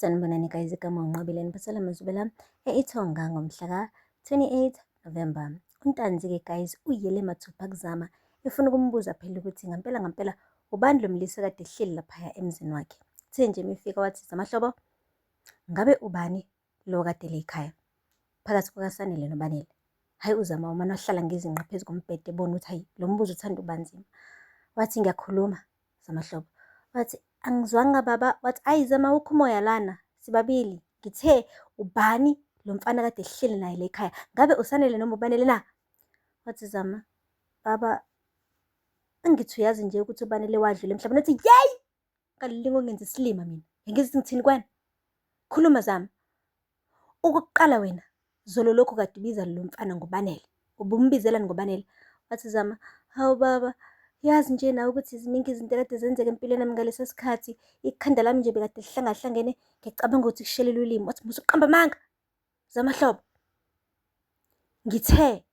Sanibonani guys, igama uNqobile niphathela amazubela e-Ithonga ngomhla ka-28 November. UNtanzi-ke guys uyele mathupha kuzama efuna ukumbuza phela ukuthi ngampela ngampela ubani lo mlisa kade ehleli laphaya emzini wakhe. Uthe nje mefika wathi Zamahlobo, ngabe ubani lo kade le ekhaya phakathi kukaSanele noBanele? Hhayi uZama umane wahlala ngezinqa phezu kombhede ebona ukuthi hhayi lo mbuzo uthanda ukuba nzima. Wathi ngiyakhuluma Zamahlobo. Wathi angizwanga baba, wathi ayi Zama awukho umoya lana sibabili. Ngithe ubani lo mfana kade ehleli naye la ekhaya? Ngabe uSanele noma uBanele na? Wathi Zama, baba angithi uyazi nje ukuthi uBanele wadlula emhlabeni. Wathi yeyi, ngalilinga ungenza isilima mina. Ngithi ngithini kwena? Khuluma Zama. Okokuqala wena zolo lokhu kade ubiza lo mfana ngoBanele, ubumbizelani ngoBanele? Wathi Zama, hawu baba, yazi nje nawe ukuthi ziningi izinto ekade zenzeka empilweni yami ngalesa sikhathi, ikhanda lami nje bekade lihlangahlangene, ngiyacabanga ukuthi kushelela ulimi. Wathi musa ukuqamba amanga, Zamahlobo. Ngithe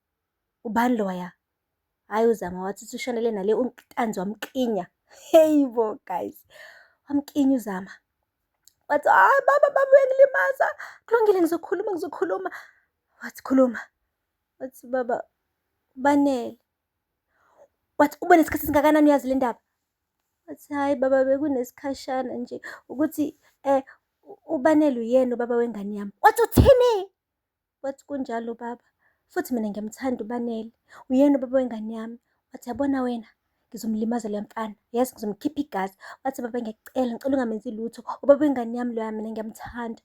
ubani lowaya? Hhayi uZama wathi uthi ushonele nale uNtanzi wamklinya. Hey bo guys, wamklinya uZama. Wathi hayi baba, baba uyangilimaza. Kulungile ngizokhuluma, ngizokhuluma. Wathi khuluma. Wathi baba uBanele. Wathi ube nesikhathi esingakanani uyazi le ndaba? Wathi hhayi baba bekunesikhashana nje ukuthi uBanele uyena ubaba wengane yami. Wathi uthini? Wathi kunjalo baba, futhi mina ngiyamthanda uBanele, uyena ubaba wengane yami. Wathi yabona wena, ngizomlimaza loya mfana, yazi ngizomkhipha igazi. Wathi baba ngiyacela, ngicela ungamenzi lutho, ubaba wengane yami loya mina ngiyamthanda.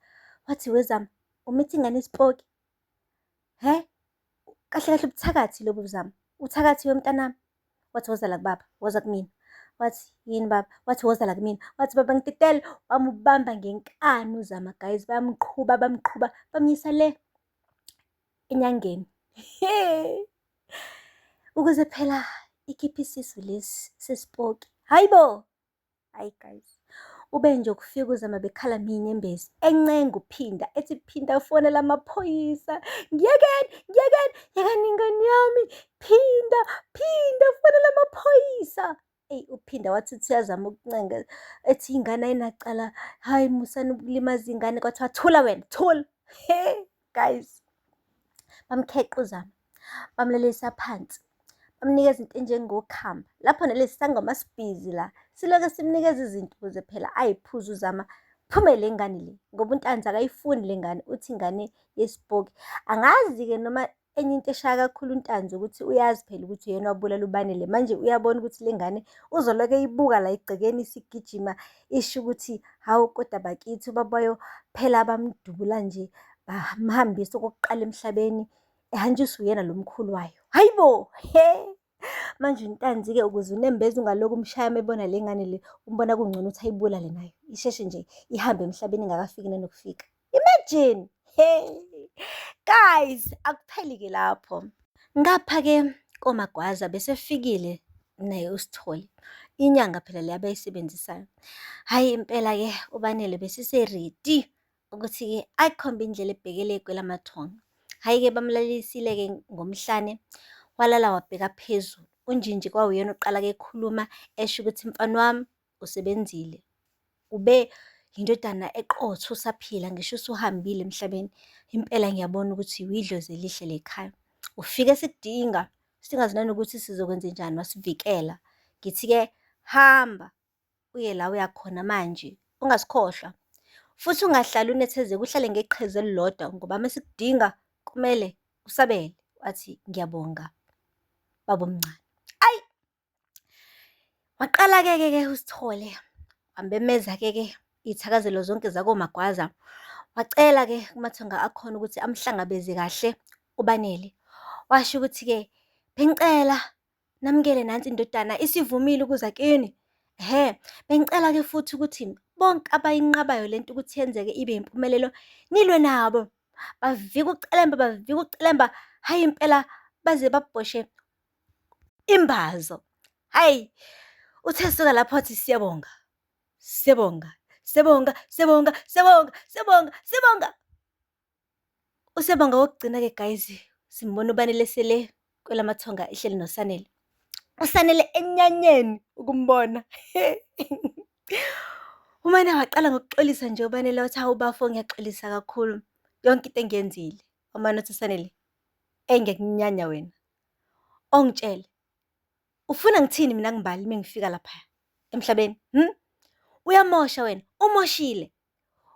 Wathi wezama, umithi ingane isipoki? He? Kahle kahle ubuthakathi lobu Zama, uthakathiwe mntanami. Wathi woza la kubaba, woza kumina. Wathi yini baba? Wathi woza la kumina. Wathi baba ngidedele. Wamubamba ngenkani uZama guys, bamqhuba bamqhuba bamyisa le enyangeni. Ukuze phela ikhiphe isisu lesi sesipoki. Hayi bo! Hayi guys, ube nje ukufika uZama bekhala minyembezi encenga uPhinda ethi Phinda fonela amaphoyisa, ngiyekeni, ngiyekeni, yekani ingane yami, Phinda, Phinda fonela amaphoyisa. Eyi uPhinda wathi uthi uyazama ukuncenga ethi ingane ayinacala, hhayi musani ukulimaza ingane, kwathiwa thula wena, thula. He guys, bamkheqa uZama, bamlalisa phansi, bamnikeza into enjengokhamba. Lapho nalesi sangoma sibhizi la, siloke simnikeza izinto ukuze phela ayiphuze uZama, phume le ngane le, ngoba uNtanzi akayifuni le ngane, uthi ingane yesipoki. Angazi-ke noma enye into eshaya kakhulu uNtanzi ukuthi uyazi phela ukuthi uyena wabulala uBanele. Manje uyabona ukuthi le ngane uzoloke eyibuka la egcekeni isigijima isho ukuthi hawu kodwa bakithi ubaba wayo phela bamdubula nje bamhambisa okokuqala emhlabeni ehanjiswa uyena lo mkhulu wayo. Hayi bo, he! Manje uNtanzi-ke ukuze unembeza ungalokhu umshaya uma ebona le ngane le, umbona kungcono ukuthi ayibulale nayo. Isheshe nje ihambe emhlabeni ingakafiki nanokufika. Imagine! Hey! Guys, akupheli-ke lapho. Ngapha-ke koMagwaza besefikile naye uSithole. Inyanga phela le abayisebenzisayo. Hhayi impela-ke uBanele besise-ready ukuthi-ke ayikhombe indlela ebhekele kwelamathonga. Hhayi-ke bamlalisile-ke ngomhlane, walala wabheka phezulu. UNjinji kwawuyena oqala-ke ekhuluma esho ukuthi mfana wami usebenzile. Ube yindodana eqotho usaphila ngisho usuhambile emhlabeni. Impela ngiyabona ukuthi uyidlozi elihle lekhaya. Ufike sikudinga singazi nanokuthi sizokwenzenjani wasivikela. Ngithi-ke hamba uye la uya khona manje, ungasikhohlwa. Futhi ungahlali unethezeke, uhlale ngeqhezi elilodwa ngoba uma sikudinga kumele usabele. Wathi ngiyabonga babomncane. Ayi! Waqala-ke ke ke uSithole, wamemeza-ke ke iy'thakazelo zonke zakoMagwaza. Wacela-ke kumathonga akhona ukuthi amhlangabeze kahle uBanele. Washo ukuthi-ke, bengicela namukele nansi indodana isivumile ukuza kini. Ehhe, bengicela-ke futhi ukuthi bonke abayinqabayo lento ukuthi yenzeke ibe impumelelo, nilwe nabo. Bavike ucelemba, bavike ucelemba, hhayi impela baze babhoshe imbazo. Hhayi, uthe suka lapho wathi siyabonga, siyabonga, siyabonga, siyabonga, siyabonga, siyabonga, siyabonga. Usiyabonga wokugcina-ke guys, simbona uBanele sele kwelamathonga ehleli noSanele. USanele enyanyeni ukumbona. Umane waqala ngokuxolisa nje uBanele wathi, hawu bafo ngiyaxolisa kakhulu yonke into engiyenzile. Wamane wathi uSanele, eyi ngiyakunyanya wena. Ongitshele, ufuna ngithini mina kuMbali uma ngifika laphaya emhlabeni? Uyamosha wena, umoshile.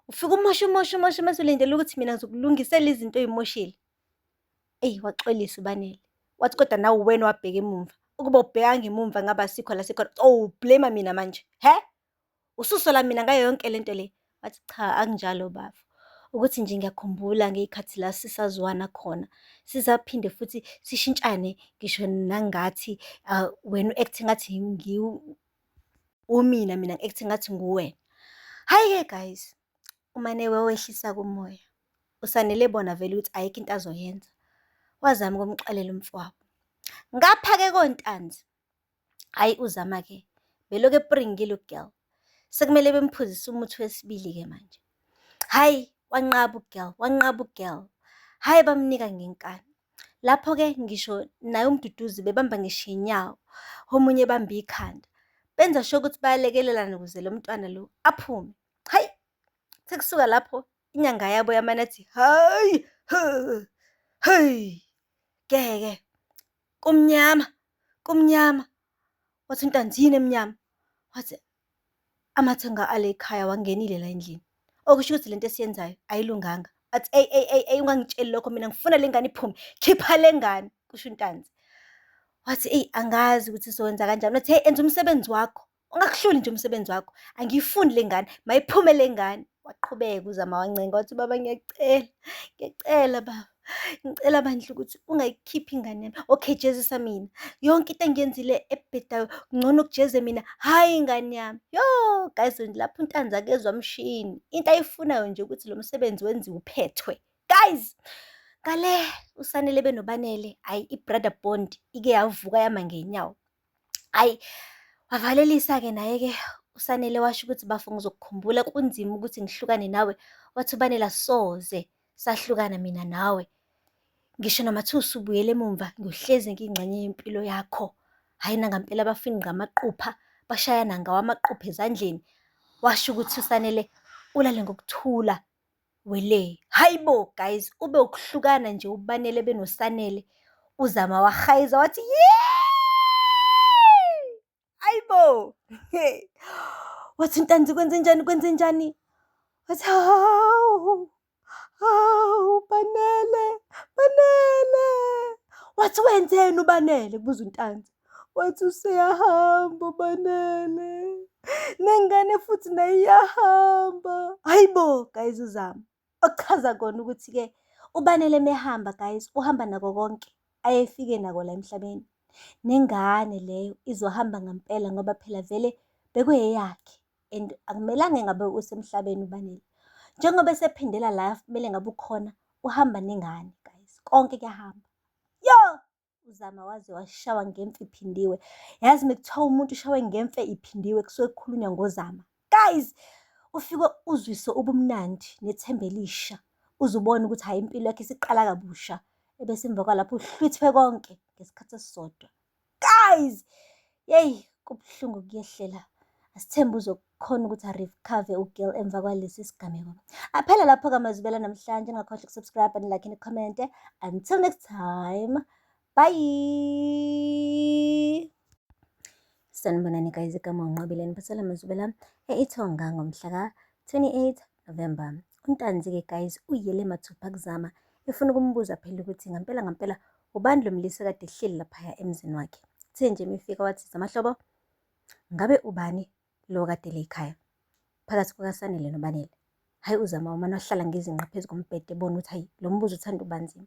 Ufike umoshe umoshe umoshe mase ulindele ukuthi mina ngizokulungisela izinto oy'moshile. Eyi waxolisa uBanele, wathi kodwa nawe uwena owabheka emumva. Ukuba awubhekanga emumva ngabe asikho la sikhona. Oh u-blame-a mina manje, hhe? Ususola mina ngayo yonke lento le? Wathi cha akunjalo bafo. Ukuthi nje ngiyakhumbula ngey'khathi la sisazwana khona. Sisaphinde futhi sishintshane ngisho nangathi wena u-act-e ngathi umina, mina ngi-act-e ngathi nguwena. Hhayi-ke guys, umane wawehlisa-ke umoya. USanele ebona vele ukuthi ayikho into azoyenza. Wazama ukumxolela umfowabo. Ngapha-ke koNtanzi, hhayi uZama-ke belokhu epringile u-girl. Sekumele bemphuzise umuthi wesibili-ke manje. Hhayi wanqaba u-girl, wanqaba u-girl. Hhayi bamnika ngenkani. Lapho-ke ngisho naye uMduduzi bebamba ngisho iy'nyawo, omunye ebambe ikhanda. Benza sure ukuthi bayalekelelana ukuze lo mntwana lo aphume. Hhayi, sekusuka lapho inyanga yabo yamane yathi, hhayi, hey, ngeke, kumnyama, kumnyama. Wathi uNtanzi yini emnyama? Wathi amathanga ale ekhaya wangenile la endlini. Okusho ukuthi lento esiyenzayo ayilunganga. Athi eyi eyi eyi eyi ungangitsheli lokho mina ngifuna le ngane iphume, khipha le ngane, kusho uNtanzi. Wathi eyi angazi ukuthi sizokwenza kanjani. Wathi hey enza umsebenzi wakho, ungakuhluli nje umsebenzi wakho. Angiyifuni le ngane, mayiphume le ngane. Waqhubeka uZama wancenga wathi baba ngiyacela, ngiyacela baba. Ngicela bandla ukuthi ungayikhiphi ingane yami. Okay, jezisa mina. Yonke into engiyenzile ebhedayo ngcono kujeze mina, hhayi ingane yami. Yo guys, lapho uNtanzi akezwa mshini. Into ayifunayo nje ukuthi lo msebenzi wenziwe uphethwe. Guys, ngale uSanele benoBanele, hhayi i-brother bond ike yavuka yama ngey'nyawo. Hhayi, wavalelisa-ke naye-ke uSanele washo ukuthi bafo ngizokukhumbula kunzima ukuthi ngihlukane nawe. Wathi uBanele asoze sahlukana mina nawe. Ngisho noma kuthiwa usubuyele emumva, ngiyohlezi ngiyingxenye yempilo yakho. Hhayi nangampela bafingqa amaqupha, bashayana ngawo amaqupha ezandleni. Washo ukuthi uSanele ulale ngokuthula wele. Hhayi bo guys, ube ukuhlukana nje uBanele benoSanele. UZama wahayiza wathi hhayi bo. Wathi uNtanzi kwenzenjani kwenzenjani? Wathi hawu, hawu Banele, Banele. Wathi wenzeni uBanele? Kubuza uNtanzi. Wathi useyahamba uBanele. Nengane futhi nayo iyahamba. Hhayi bo guys uZama. Okuchaza kona ukuthi-ke uBanele mehamba guys, uhamba nako konke ayefike nako la emhlabeni. Nengane leyo izohamba ngampela ngoba phela vele bekuyeyakhe and akumelanga engabe usemhlabeni uBanele. Njengoba esephindela la kumele ngabe ukhona, uhamba nengane guys, konke kuyahamba. Yo! UZama waze washawa ngemfe iphindiwe. Yazi mekuthiwa umuntu ushawe ngemfe iphindiwe kusuke kukhulunywa ngoZama. Guys, ufike uzwise ubumnandi nethemba elisha. Uze ubone ukuthi hhayi impilo yakhe isiqala kabusha. Ebese emva kwalapho uhlwithwe konke ngesikhathi esisodwa. Guys, yeyi kubuhlungu kuyehlela. Asithembe uzokhona ukuthi a-recover u-girl emva kwalesi sigameko. Aphela lapho-ke amazwibela namhlanje. Ningakhohlwa uku-subscribe and like and comment. Until next time, bye. Sanibonani guys, igama uNqobile niphathela amazwibela e-Ithonga ngomhla ka-28 November. UNtanzi-ke guys uyele mathupha kuZama efuna ukumbuza phela ukuthi ngampela ngampela ubani lo mlisa kade ehleli laphaya emzini wakhe. Uthe nje mefika wathi Zamahlobo, ngabe ubani lo kade le ekhaya phakathi kukaSanele noBanele? Hhayi uZama umane wahlala ngezinqa phezu kombhede ebona ukuthi hhayi lo mbuzo uthanda ukuba nzima.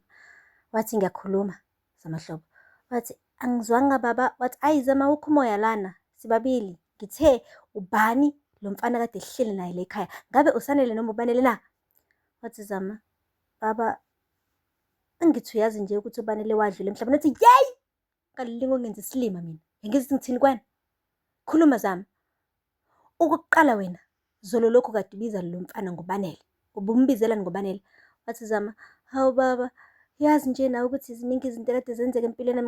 Wathi ngiyakhuluma Zamahlobo. Wathi angizwanga baba. Wathi ayi Zama awukho umoya lana sibabili. Ngithe ubani lo mfana kade ehleli naye la ekhaya? Ngabe uSanele noma uBanele na? Wathi Zama, baba angithi uyazi nje ukuthi uBanele wadlula emhlabeni. Wathi yeyi, ngalilinga ungenza isilima mina. Ngithi ngithini kwena? Khuluma Zama. Okokuqala wena zolo lokhu kade ubiza lo mfana ngoBanele. Ubumbizelani ngoBanele? Wathi Zama, hawu baba, yazi nje nawe ukuthi ziningi izinto ekade zenzeka empilweni yami.